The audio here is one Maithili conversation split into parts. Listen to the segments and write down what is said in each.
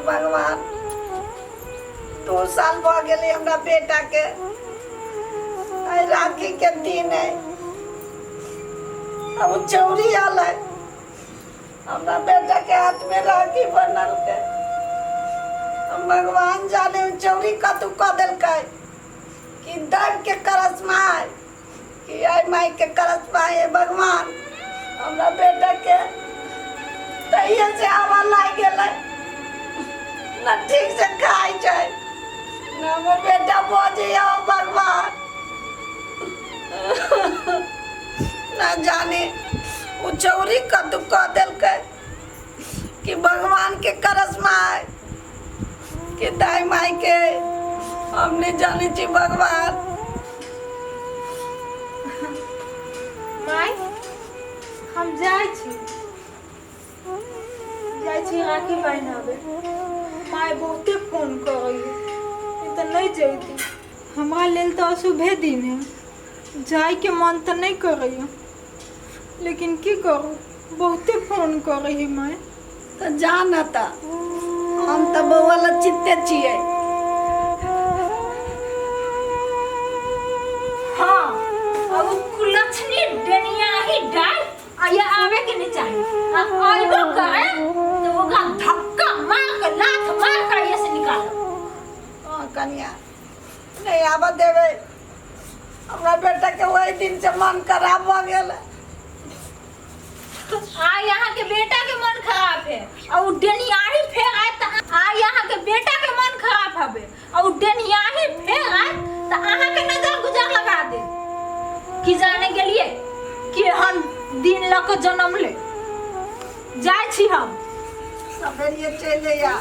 भगवान, 2 साल भऽ गेलै हमरा बेटाके। आइ राखीके दिन है, अब ओ चौरी आयल है, हमरा बेटाके हाथमे राखी बनलकै। हम भगवान जाने ओ चौरी कतहु कऽ देलकै कि दैवके करस्मा है कि आइ माइके करस्मा है। भगवान, हमरा बेटाके तहिए से हवा लागि गेलै, न ठीक से खाइ छै न हमर बेटा बजैया। भगवान, न जाने ओ चौरी कतहु कऽ देलकै कि भगवान के करस्मा है कि दाई माई के, हम नहीं जाने छी भगवान। माय, हम जाइ छी, जाइ छी राखी बहिनाबे। माय बहुते फोन करैए, ई तऽ नहि जैती। हमरा लेल तऽ अशुभे दिन है, जाइके मन तऽ नहि करैए, लेकिन की करू, बहुते फोन करै है माय। तऽ जा न, तऽ हम तऽ बौआ लए चिन्ते छियै। हाँ, अब उ कुलक्षणी डनियाही डाल आ ये आवे के नहीं चाही, आ आइबो करे तो ओकरा धक्का मार के, लात मार के ये से निकालो। हाँ कनिया, नहीं आबऽ देबै। हमरा बेटाके ओहि दिन से मन खराब भऽ गेल। आ यहाँ के बेटा के मन खराब है और उ डनियाही फेर आए त आ यहाँ के बेटा के मन खराब हबे और उ डनियाही फेर आए त अहाँ के नजर गुजर लगा दे। की जाने गेलिए केहन दिन ल के जन्म ले जाय छी हम। सबेरिये चलि जइया।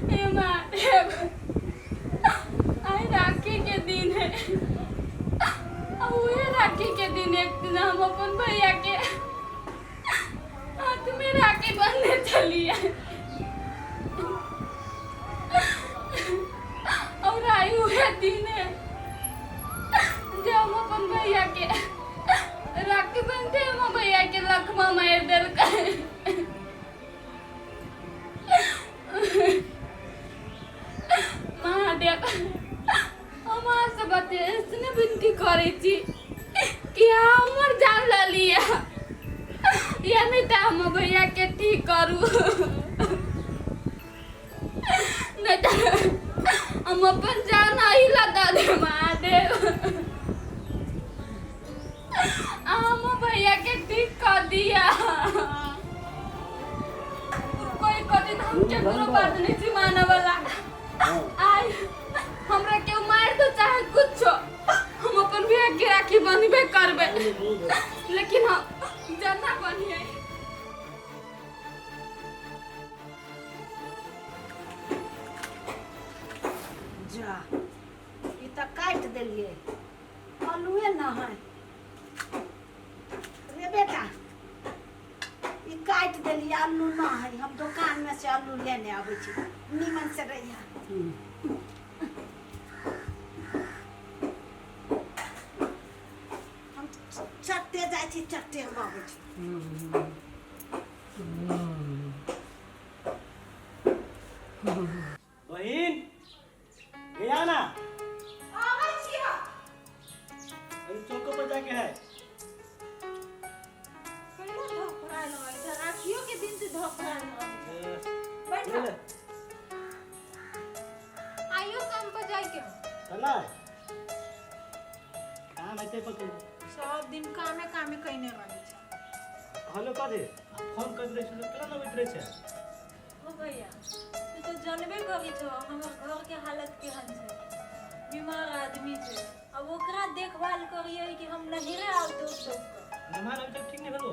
हे महादेव, आइ राखी के दिन है आ उहे राखी के दिन एक दिन हम अपन भैया के हाथ में राखी बांधने चलिए और आई उहे दिन है जे हम अपन भैया के राखी बांधते हम भैया के लखमा मार देलकै। महादेव, हम अहाँ से बतेने विनती करै छी कि अहाँ हमर जान लऽ लिअ या नहि तऽ हमर भैया के ठीक करू, नहि तऽ हम अपन जान अही लऽ दऽ देब। महादेव, अहाँ हमर भैया के ठीक कऽ दिअ। कोई कथी तऽ हम केकरो बात नहीं छी मानऽ वाला। आइ हमरा केओ मारि दो चाहे कुछो, हम अपन भैया के राखी बन्हबे करबै, लेकिन हम जना बन्हिए। जा, ई तऽ काटि देलियै, आलूए न है। रे बेटा, ई काटि देलियै, आलू न है। हम दोकान में से आलू लेने आबै छी। नीमन से रहिया। हम चट्टे जाइ छी, चट्टे हम आबै छी। बहिन, हे आना। आबै छी हम। अभी चौको पर जाके है। कहिया धोखरायल रहै छै, राखियो के दिन से धोखरायल रहै छै। बैठ। ले। आइयो काम पर जाय के हो? चला, काम हेतै पकड़। सब दिन कामे कामे कइने रहै छै। हेलो, कथी फोन कर दै छै? केना लगैत रहै छै? ओ भैया, तू तऽ जानबे करी छो हमर घर के हालत केहन छै। बीमार आदमी छै, अब ओकरा देखभाल करियै कि हम नहिरे आउ दौड़ दौड़ कऽ। मेहमान अभी तक ठीक नहीं भेलो?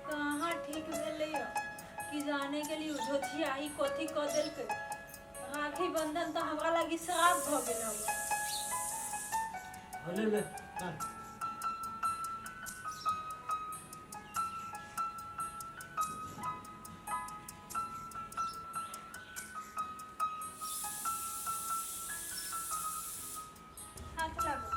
कहाँ ठीक भेलैया कि जाने के लिए झोथियाही कथी कऽ देलकै। राखी बंधन तऽ हमरा लागी श्राप भऽ गेल हवे। हाँ, ले ले बांध। हाथ लागो।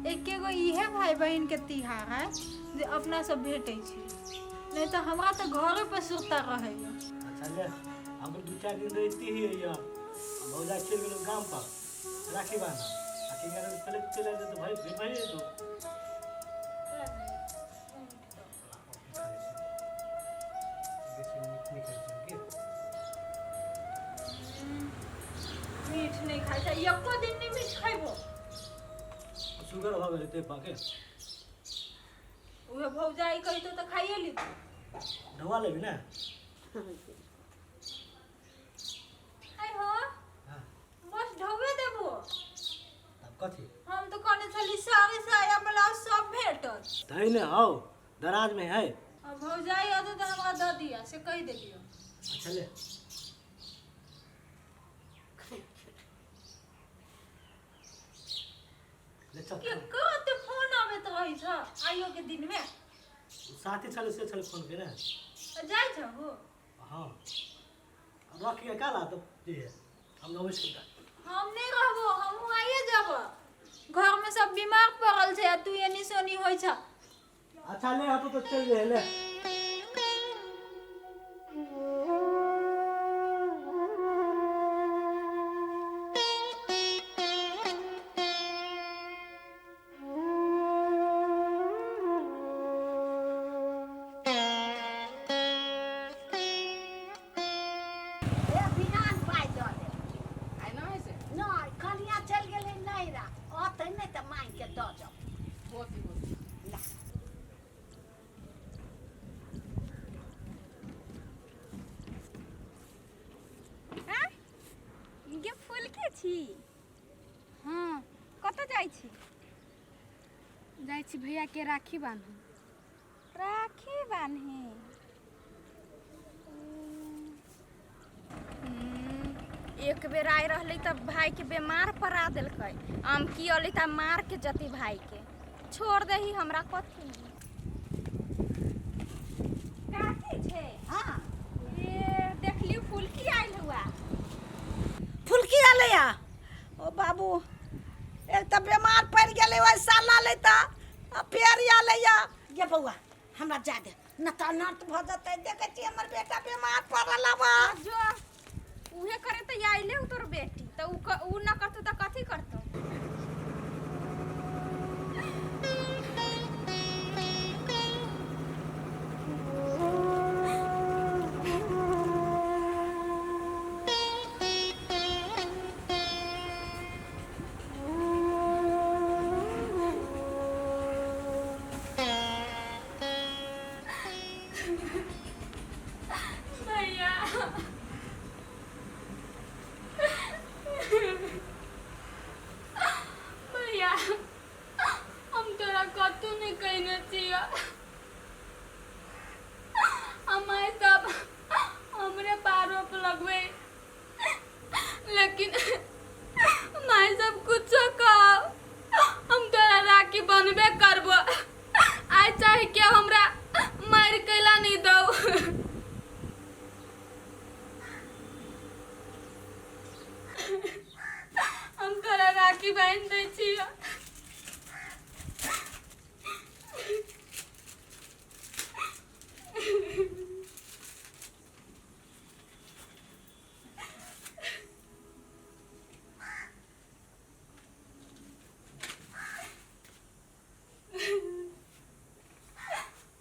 एके गो इहे भाई बहिन के तिहार है जे अपना सब भेटै छी, नहीं तऽ हमरा तऽ घरे पर सुरता रहैया। अच्छा ले, हम दू चार दिन रहती ही है, भौजा चल गेलो गाम पर राखी बांध, आ 3 दिन पहले चल आते तो भाई भेट भाई तो बेसी मीठ नहीं खाइ छै की? मीठ नहीं खाइ छै, एको दिन नहीं मीठ खैबो। शुगर भऽ गेल हेतै बाके। उहे भौजाई कहितो तऽ खाइए ली। दवा लेबी ने? आइ हो। हाँ। बस ढोबे देबो? तब कथी? हम तऽ कहने छली साड़ी साया ब्लाउज सब भेटत। तै ने हौ, दराज में है। आ भौजाई अतौ तऽ हमरा दऽ दिया से कहि देलियौ। अच्छा ले। ले चल। केकर ओते फोन आबैत रहै छ आइयो के दिन में? साथी छलै से छलै फोन केने। जाइ छहो? हाँ, अब रखिए काला तो जे हम अबै छी। हम नहीं रहबो, हमहूँ आइए जाब। घर में सब बीमार पड़ल छै आ तू एनी सोनी होइ छ। अच्छा ले, हतो तो चल जे ले। ए बिना पाइ दऽ दे। आइ नहि होइ छै? नहि, कनिया चलि गेलै नैरा, अतै नहि तऽ मांगि के दऽ जाउ। होती होती। ला। गे फूल के छी? हँ। कतऽ जाइ छी? जाइ छी भैया के राखी बान्हू। राखी बान्हे? एक बेर आइ रहलै तऽ भाई के बीमार पड़ा देलकै। हम की अलै तऽ मार के जती भाई के छोड़ दही, हमरा कथी काकी छै? हँ। ए देखली फुलकी आयल हुआ। फुलकी एलैया? ओ बाबू, एक तऽ बेमार पड़ि गेलै ओहि साला लै तऽ आ फेर एलैया। गे बौआ, हमरा जा दे, न तऽ अनर्थ भऽ जेतै। देखै छी हमर बेटा बेमार पड़ल हवा। जो उहे करे तऽ आइले हु तोर बेटी तऽ उ न करतौ तऽ कथी करतौ? भैया, भैया, हम तोरा कतू नहीं कहने छियो। हमारे सब हमरे पर आरोप लगबे, लेकिन माय सब कुछो कहो, हम तोरा राखी बनबे करबो। आइ चाहे के हमरा मारि कैला नहीं दौ। हम तोरा राखी बान्हि दै छियो।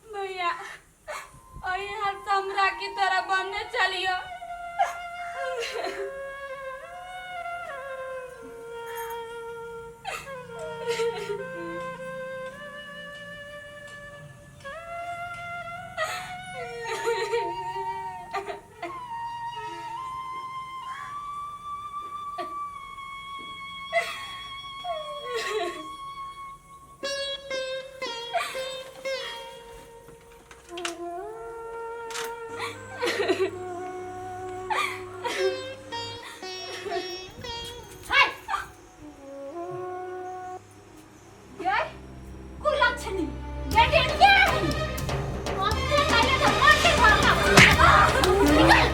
भैया, ओहि हाथ से हम राखी तोरा बान्हने चलियो। हाय ये कुलक्षणी ये डेंडिया है ओते पहले तो मार के मारना निकल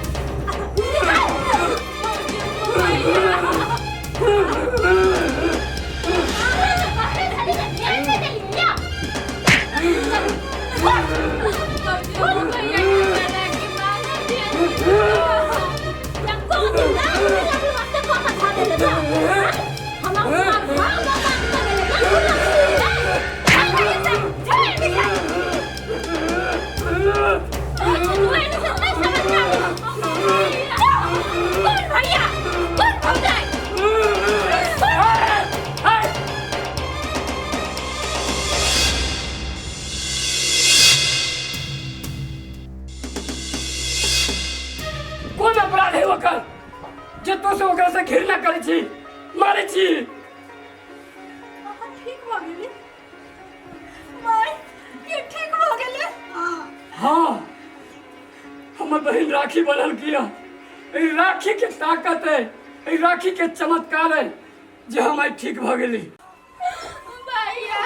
भैया कौन भौजाई कोन अपराध है ओकर जे तो से ओकरा से घृणा करै छी मारै छी अहाँ ठीक भऽ गेली माय ये ठीक भऽ गेलै हाँ हाँ हमर बहिन राखी बनल किया एहि राखी के ताकत है एहि राखी के चमत्कार है जे हम आइ ठीक भऽ गेली भैया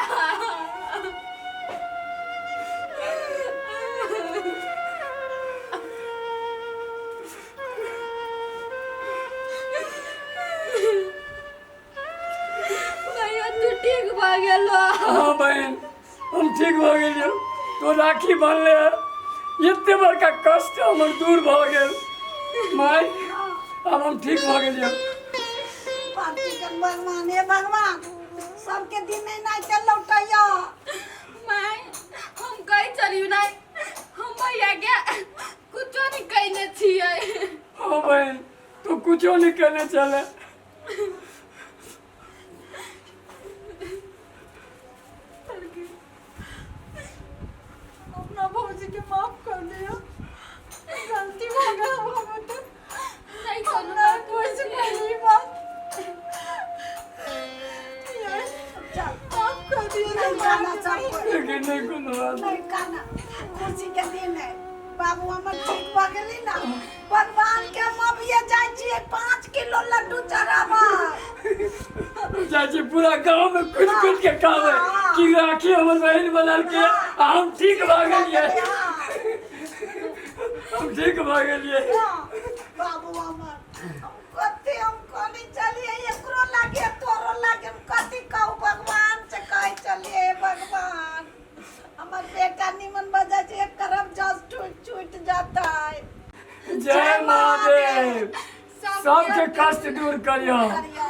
भैया तू ठीक भऽ गेलो हाँ बहन हम ठीक भऽ गेलियौ तो राखी बनले एते बड़का कष्ट हमर दूर भऽ गेल माय आब हम ठीक भऽ गेलियौ पार्टी भगवान हे भगवान सबके दिन एना के लौटैया माय हम कहै छलियौ नहि हम भैया के कुछो नहि कहने छियै हाँ बहन तू कुछो नहीं कहने चले अपना भौजी के माफ कर दियो गलती हो गया हमरा बेटा नहीं कोनो हमरा बात कोई से पहली बात यार, चल माफ कर दियो नहीं जाना सब कोई लेकिन नहीं कोनो बात नहीं काना खुशी के दिन है बाबू हमर ठीक भऽ गेली ना भगवान के हम अभिये जाइ छियै 5 किलो लड्डू चढ़ाबै। चाची पूरा गांव में कुछ कुछ के कहबै कि राखी हमर बहन बनल के आ हम ठीक भऽ गेलियै। हम ठीक भऽ गेलियै। बाबू हमर हम कथी हम कहनी चलिए एकरो लागे तोरो लागे, हम कथी कहू? भगवान से कहै चलिए, भगवान हमर बेटा निमन बजा छै, एक तरफ जस टूट छूट जाता है। जय महादेव, सबके कष्ट दूर करियो। करियो।